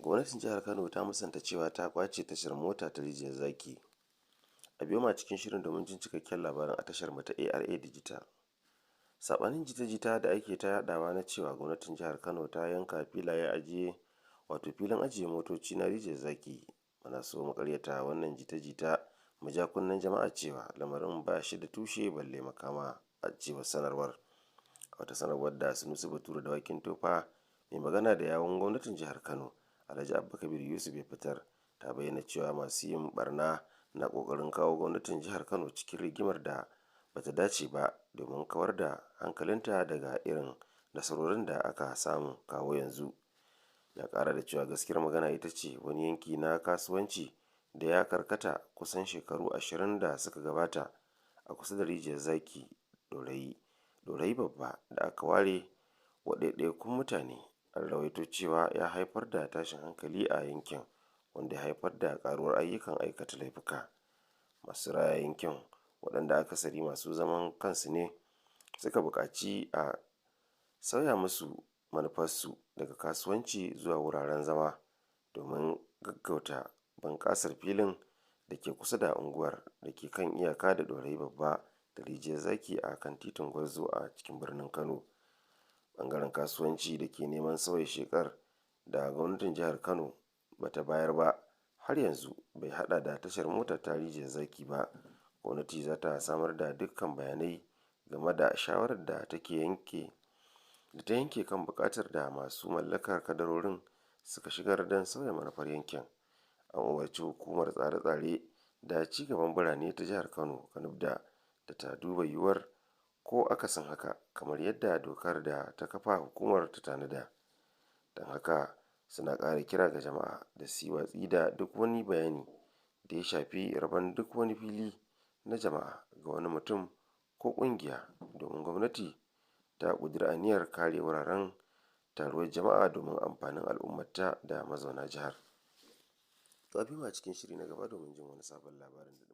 Gwamnatin Jihar Kano ta musanta cewa ta ƙwace tashar mota ta Rijiyar Zaki. A biyo mu a cikin shirin domin jin cikakken labarin a tashar mu ta ARA Digital. Saɓanin jita-jita da ake ta yaɗawa na cewa gwamnatin jihar Kano ta yanka filaye ajiye, wato filin ajiye motoci na Rijiyar Zaki. Muna so mu ƙaryata wannan jita-jita, mu ja kunnen jama'a cewa lamarin ba shi da tushe balle makama, a cewar sanarwar. A wata sanarwar da Sunusi Bature Dawakin Tofa, mai magana da yawun gwamnatin jihar Kano, Alhaji Abba Kabir Yusuf, ya fitar, ta bayyana cewa masu yin barna na ƙoƙarin kawo gwamnatin jihar Kano cikin rigimar da bata dace ba domin kawar da hankalinta daga irin nasarorin da aka samu kawo yanzu. Ya ƙara da cewa gaskiyar magana ita ce wani yanki na kasuwanci da ya karkata kusan shekaru 20 da suka gabata a kusa da Rijiyar Zaki, Ɗorayi, Ɗorayi Babba, da aka ware wa ɗaiɗaikun mutane, an rawaito cewa ya haifar da tashin hankali a yankin, wanda ya haifar da ƙaruwar ayyukan aikata laifuka. Masu raya yankin, waɗanda akasari masu zaman kansu ne, suka buƙaci a sauya musu manufarsu daga kasuwanci zuwa wuraren zama domin gaggauta bunƙasar filin da ke kusa da unguwar da ke kan iyaka da Ɗorayi Babba da Rijiyar Zaki a kan titin Gwarzo a cikin birnin Kano. Ɓangaren kasuwanci da ke neman sauya shekar da gwamnatin jihar Kano bata bayar ba har yanzu bai haɗa da tashar mota ta Rijiyar Zaki ba. Gwamnati za ta samar da dukkan bayanai game da shawarar da take yanke da ta yanke kan buƙatar da masu mallakar kadarorin suka shigar don sauya manufar yankin. An umarci Hukumar Tsare-tsare da Ci Gaban Birane ta Jihar Kano, Kanubda, da ta duba yiwuwar ko akasin haka, kamar yadda dokar da ta kafa hukumar ta tanada. Don haka suna ƙara kira ga jama'a da su yi watsi da duk wani bayani da ya shafi rabon duk wani fili na jama'a ga wani mutum ko ƙungiya, domin gwamnati ta ƙudiri aniyar kare wuraren taruwar jama'a domin amfanin al'ummarta da mazauna jihar. To, a biyo mu a cikin shiri na gaba domin jin wani sabon labarin da